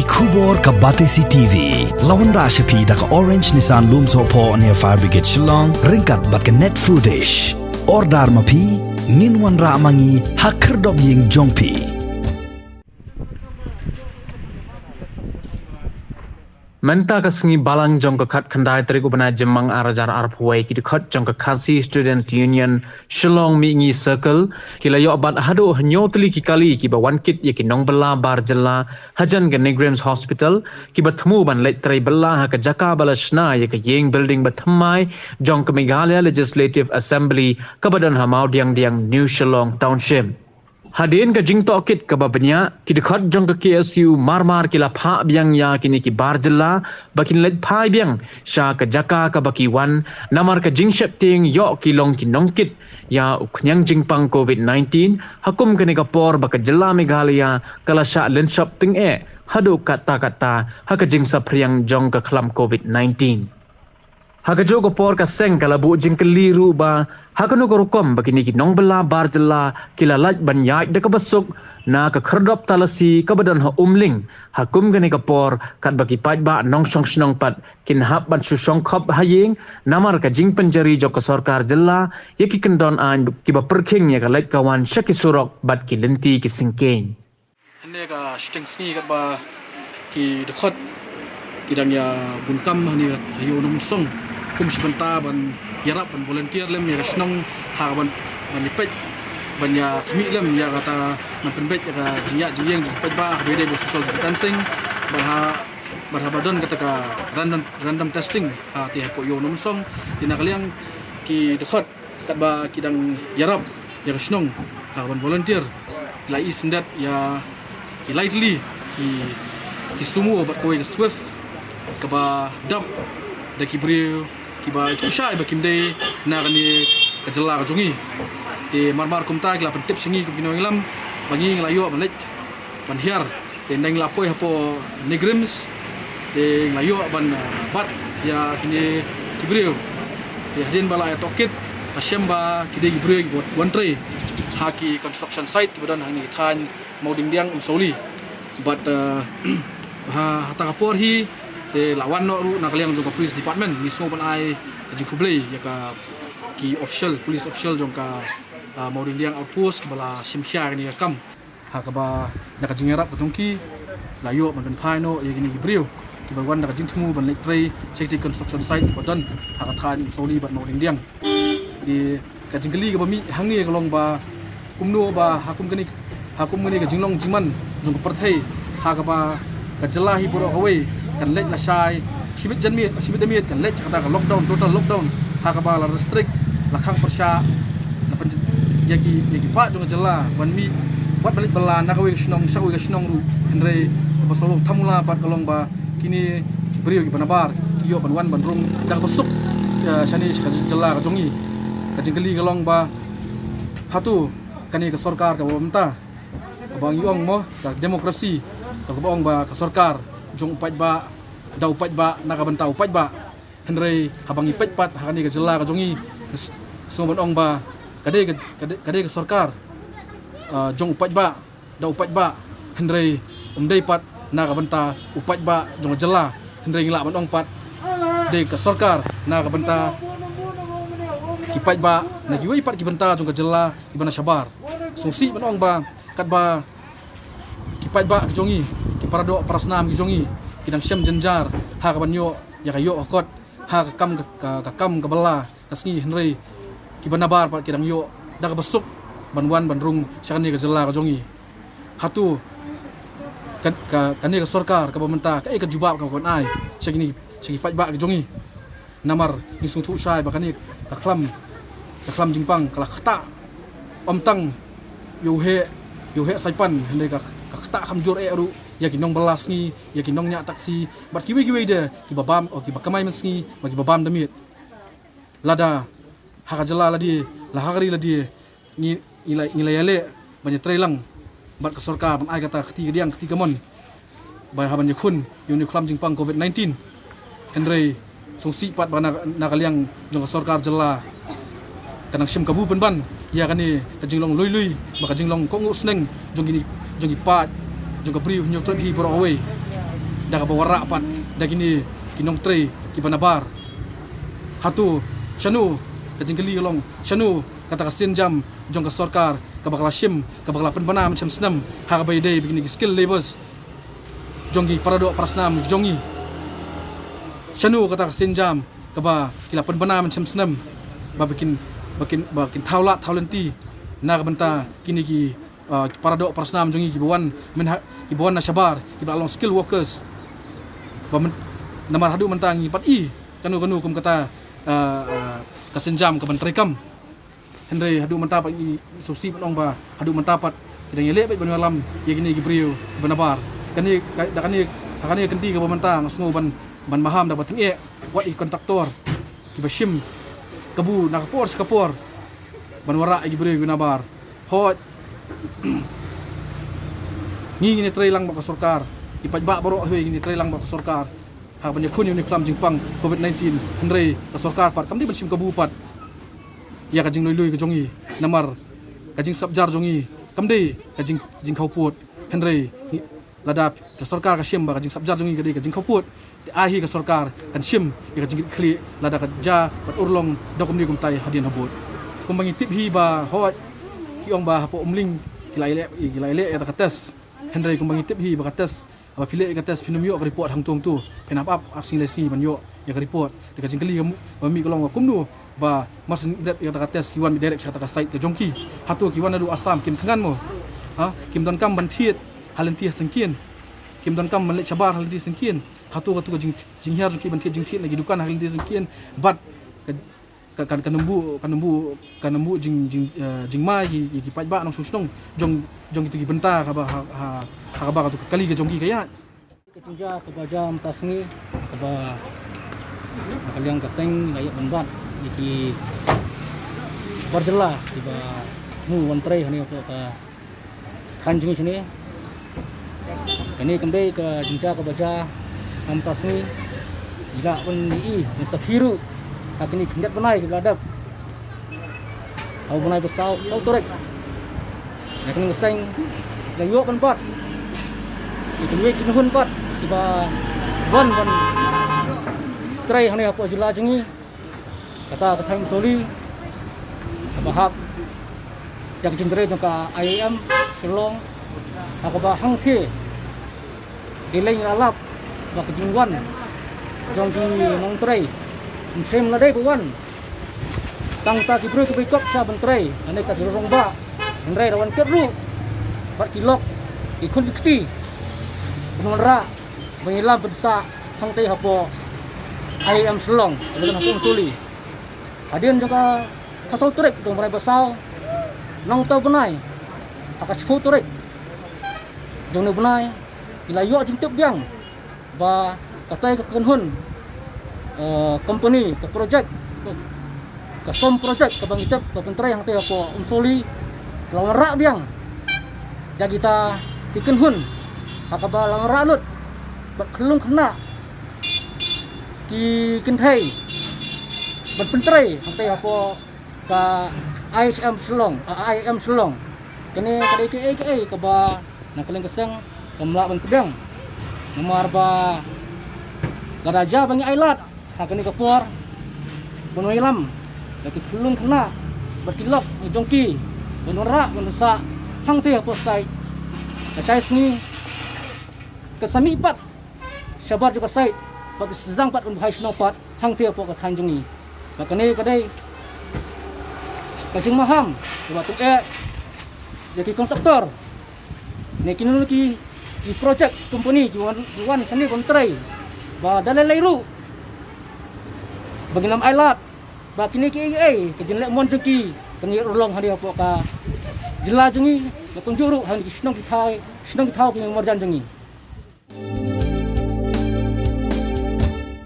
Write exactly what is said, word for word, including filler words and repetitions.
Khubor ka Batesi T V la wanrah sha phi da ka Orange Nissan Lumsohphoh near Fire Brigade Shillong, ryngkat bad ka Net Foodish. Order ma phi, ngin wanrah ma ngi ha khyrdop ïing jong phi. Mynta ka sngi Balang jong ka khatkhyndai tarik u bnai Jymmang ar hajar arphew wei, ki dkhot jong ka Khasi Student Union Shillong Mihngi Circle ki la ïoh bat haduh hynñiew tylli ki kali kiba wan kit ïa ki nongbylla bar jylla hajan ka NEIGRIHMS Hospital, kiba thmu ban leit trei bylla ha ka jaka ba la shna ïa ka ïing building bathymmai jong ka Meghalaya Legislative Assembly kaba don ha Mawdiangdiang, New Shillong Township. Hadien ka jingtohkit kaba bniah, ki dkhot jong ka K S U mar mar ki la phah biang ïa kine ki bar jylla ba kin leit phai biang sha ka jaka kaba ki wan, namar ka jingsheptieng ïoh ki long ki nongkit ïa u khñiang jingpang COVID nineteen ha kum kane ka por ba ka jylla Meghalaya ka la shah lynshop tyngeh haduh katta katta ha ka jingsaphriang jong ka khlam COVID nineteen. Ha kajuh ka por ka seng ka la buh jingkylli ruh ba ha kano ka rukom ba kine ki nongbylla bar jylla ki la lait ban ïaid da kaba suk na ka khyrdop talasi kaba don ha Umling ha kum kane ka por, katba ki paidbah nongshong shnong pat kin hap ban shu shong khop ha ïing namar ka jingpynjari jong ka sorkar jylla ïa ki kyndon aiñ kiba pyrkhing ïa ka leit ka wan sha ki surok bad ki lynti ki syngkien. Hynne ka shiteng sngi katba ki dkhot ki dang ïa bun kam hangne ha Ïew Nongmynsong kum shi bynta ban ïarap ban volunteer lem ïa ka shnong ha ban, ban ïa peit ban ïa khmih lem ïa kata ban pynbeit ïa ka jingïaid jingïeng jong ki paidbah ha ba ïadei bad social distancing bad ha, bad haba don kata ka random, random testing ha te hapoh Ïew Nongmynsong. Te na ka liang ki dkhot katba ki dang ïarap ïa ka shnong ha ka ban volunteer, ki la ïohi syndet ïa ki lai tylli ki, ki sumo bad kawei ka Swift kaba dap da ki briew kiba ithuh shai ba kim dei na kane ka jylla ka jong ngi. Te mar mar kumta ki la pyntip sha ngi kum ki nongïalam ba ngi ngi la ïoh ban leit ban hiar. Te ngi la poi hapoh NEIGRIHMS, te ngi la ïoh ban, ah, bat ïa kine ki briew. Te hadien ba la ïa tohkit la shem ba ki dei ki briew kiba wan trei ha ki construction site kiba don hangne ha thaiñ Mawdiangdiang, Umsawli. Bad, ah, ha, ha kata ka por hi te la wan noh ruh na ka liang jong ka police department. Ngi sngew ban ai ka jingkhublei ïa ka, ki official, police official jong ka, ah, Mawdiangdiang outpost kaba la shim khia ïa kane ka kam. Ha kaba na ka jingïarap ka jong ki la ïoh ban pynphai noh ïa kine ki briew kiba wan da ka jingthmu ban leit trei sha ki construction site kiba don ha ka thaiñ Umsawli bad Mawdiangdiang. Te ka jingkylli kaba mih hangne ka long ba kumno ba ha kum kane, ha kum kane ka jinglong jingman jong ka pyrthei ha kaba ka jylla hi baroh kawei kan leit lashai shibit janmiet, shibit janmiet kan leit kata ka lockdown, total lockdown, ha kaba la restrict, la khang pyrshah, la pyn-, ïa ki, ïa ki paid jong ka jylla ban mih, wat ban leit bylla na kawei ka shnong sha kawei ka shnong ruh. Hynrei kaba sngewthuh thamula pat ka long ba kine ki briew kiba nabar ki ïoh ban wan ban rung da kaba suk, eh, shane sha ka jylla ka jong ngi. Ka jingkylli ka long ba hato kane ka sorkar kaba mynta, kaba ngi ong mo ka demokrasi, kaba ong ba ka sorkar jong u paidbah, da u paidbah, na ka bynta u paidbah. Hynrei haba ngi peit pat ha kane ka jylla ka jong ngi, s-, sngew ban ong ba ka dei ka, ka dei, ka dei ka sorkar, ah, jong u paidbah, da u paidbah, hynrei um dei pat na ka bynta u paidbah jong ka jylla. Hynrei ngi lah ban ong pat dei ka sorkar na ka bynta ki paidbah na kiwei pat ki bynta jong ka jylla kiba na shabar. Sngewsih ban ong ba katba ki paidbah ki jong ngi, ki paradoh parasnam ki jong ngi ki dang shem jynjar ha ka ban ïoh ïa ka ïoh ka kot ha ka kam ka, ka, ka kam ka bylla ka sngi, hynrei kiba nabar pat ki dang ïoh da kaba suk ban wan ban rung sha kane ka jylla ka jong ngi. Hato ka, ka, kane ka sorkar kaba mynta kaei ka jubab kaba kan ai sha kine, sha ki paidbah ki jong ngi? Namar ngi sngewthuh shai ba kane ka khlam, ka khlam jingpang ka la ktah ym tang ïa u heh, ïa u heh Saipan, hynrei ka, ka ktah kham jur eh ruh ïa ki nongbylla sngi, ïa ki nongñiah taxi bad kiwei kiwei de kiba bam, oh, kiba kamai mynsngi bad kiba bam da miet. Lada ha ka jylla lade, la ha ka ri lade, ngi, ngi la, ngi la ïaleh ban ïatrei lang bad ka sorkar ban ai kata ka kti kadiang, ka kti kamon ba ha ban ïakhun ïa une u khlam jingpang covid nineteen. Hynrei sngewsih pat ba na, na ka liang jong ka sorkar jylla ka nang shim kabu pynban ïa kane ka jinglong lui lui bad ka jinglong kohnguh sneng jong kine, jong ki paid, jong ka Bri u Hynñiewtrep hi baroh kawei. Kaba wanrah pat da kine ki nongtrei kiba nabar. Hato shano, ka jingkylli ka long, shano kata ka sienjam jong ka sorkar kaba ka la shim, kaba ka la pynbna mynshem snem ha kaba ïadei bad kine ki skilled labours jong ki paradoh parasnam jong ngi? Shano kata ka sienjam kaba ki la pynbna mynshem snem ba kin, ba kin, ba kin thaw lad thaw lynti na ka bynta kine ki, ah, ki paradoh parasnam jong ngi kiba wan mynha, kiba wan na shabar, kiba la long skilled workers? Ba myn-, namar haduh mynta ngi pat i kano kano kum kata, ah, ah, ka sienjam kaban treikam. Hynrei haduh mynta pat ngi sngewsih ban ong ba haduh mynta pat ki dang ïaleh beit ban ïalam ïa kine ki briew kiba nabar. Kane ka, da kane, ha kane ka kynti kaba mynta nga sngew ban, ban maham da ba tyngeh wat ïa ki kontraktor kiba shim kabu na ka por sha ka por ban wanrah ïa ki briew kiba nabar. Hooid, ngi ngin ïatrei lang bad ka sorkar, ki paidbah baroh hi ngin ïatrei lang bad ka sorkar ha ban ïakhun ïa une u klam jingpang covid nineteen. Hynrei ka sorkar pat kam dei ban shim kabu pat ïa ka jinglui lui ka jong ngi, namar ka jingsngap jar jong ngi kam dei ka jing, jingkhawpud. Hynrei ngi, lada ka sorkar ka shim ba ka jingsngap jar jong ngi ka dei ka jingkhawpud, te ai hi ka sorkar kan shim ïa ka jingkitkhlieh lada ka jia bad urlong da kumne kumtai hadien habud. Kumba ngi tip hi ba hooid, ki ong ba hapoh Umling ki la ïaleh, ki la ïaleh ïa ka test. Hynrei kumba ngi tip hi ba ka test, haba phi leh ïa ka test phin ym ïoh ka report hangto hangto, phin hap ap ar sngi lai sngi ban ïoh ïa ka report. Te ka jingkylli ka mih, ka mih ka long ba kumno ba mar shu rep ïa kata ka test ki wan beit direct sha kata ka site ka jong ki? Hato ki wan naduh Assam kim thngan mo? Ha, kim donkam ban thied ha lynti ha syngkien, kim donkam ban leit shabar ha lynti syngkien? Hato katu ka jing, jinghiar jong ki ban thied jingthied na ki dukan ha lynti syngkien bad ka, ka, kan, kan ym buh, kan ym buh, kan ym buh jing, jing, eh, jingma ïa ki, ïa ki paidbah nongshong shnong jong, jong kitu ki bynta kaba ha, ha, ha kaba katu ka kali ka jong ki ka ïaid. Ka jingjia kaba jia mynta sngi kaba na ka liang ka seng la ïoh ban bat ïa ki bar jylla kiba mut wan trei hangne hapoh ka thaiñ jong ngi shane. Kane kam dei ka jingjia kaba jia ha mynta sngi. Ngi lah ban ïohi, ban sakhi ruh ha kine ki khyndiat bnai kiba la dep. Ha u bnai ba saw, saw tarik na kane ka seng la ïoh ban bat ïa kiwei ki kynhun pat kiba wan ban trei hangne hapoh jylla jong ngi. Kata ka thaiñ Umsawli kaba hap ïa ka jingtrei jong ka I I M Shillong, ha kaba hangthie dei lei ngi la lap ba ka jingwan jong ki nongtrei ym shym la dei ba wan tang ta ki briew kiba ïakop sha ban trei, lane ka jingrangbah, hynrei la wan kit ruh bad ki lok, ki khun ki kti ban wanrah ban ïalam pynsah hangtei hapoh I I M Shillong, lane hapoh Umsawli. Hadien jong ka, ka saw tarik jong u bnai ba saw, nangta u bnai ha ka shiphew tarik jong une u bnai, ngi la ïoh jingtip biang ba katei ka kynhun, eh, company, ka project, ka, ka Som Project kaba ngi tip ka pyntrei hangtei hapoh Umsawli, la wanrah biang ïa kita ki kynhun ha kaba la wanrah lut bad khyllung khynnah ki kynthei ban pyntrei hangtei hapoh ka I H M Shillong, ah, I I M Shillong. Kane ka dei kaei kaei kaba na ka liang ka seng kam lah ban pdiang. Namar ba lada jia ba ngi ailad ha kane ka por ban wan ïalam ïa ki khyllung khynnah bad ki lok jong ki ban wanrah ban pynsah hangtei hapoh site, ka shai sngi kan sa mih pat shabar jong ka site bad ki sdang pat ban bhai shnong pat hangtei hapoh ka thaiñ jong ngi. Bad kane ka dei ka jingmaham kaba tyngeh ïa ki kontraktor ne kino kino ki, ki project company ki wan, ki wan shane ban trei, ba da lei lei ruh ba ngin ym ailad ba kine kiei kiei ka jingïaleh mon jong ki kan ïa urlong hangne hapoh ka jylla jong ngi, bad kumjuh ruh ha ki shnong ki thaw, shnong ki thaw ki marjan jong ngi.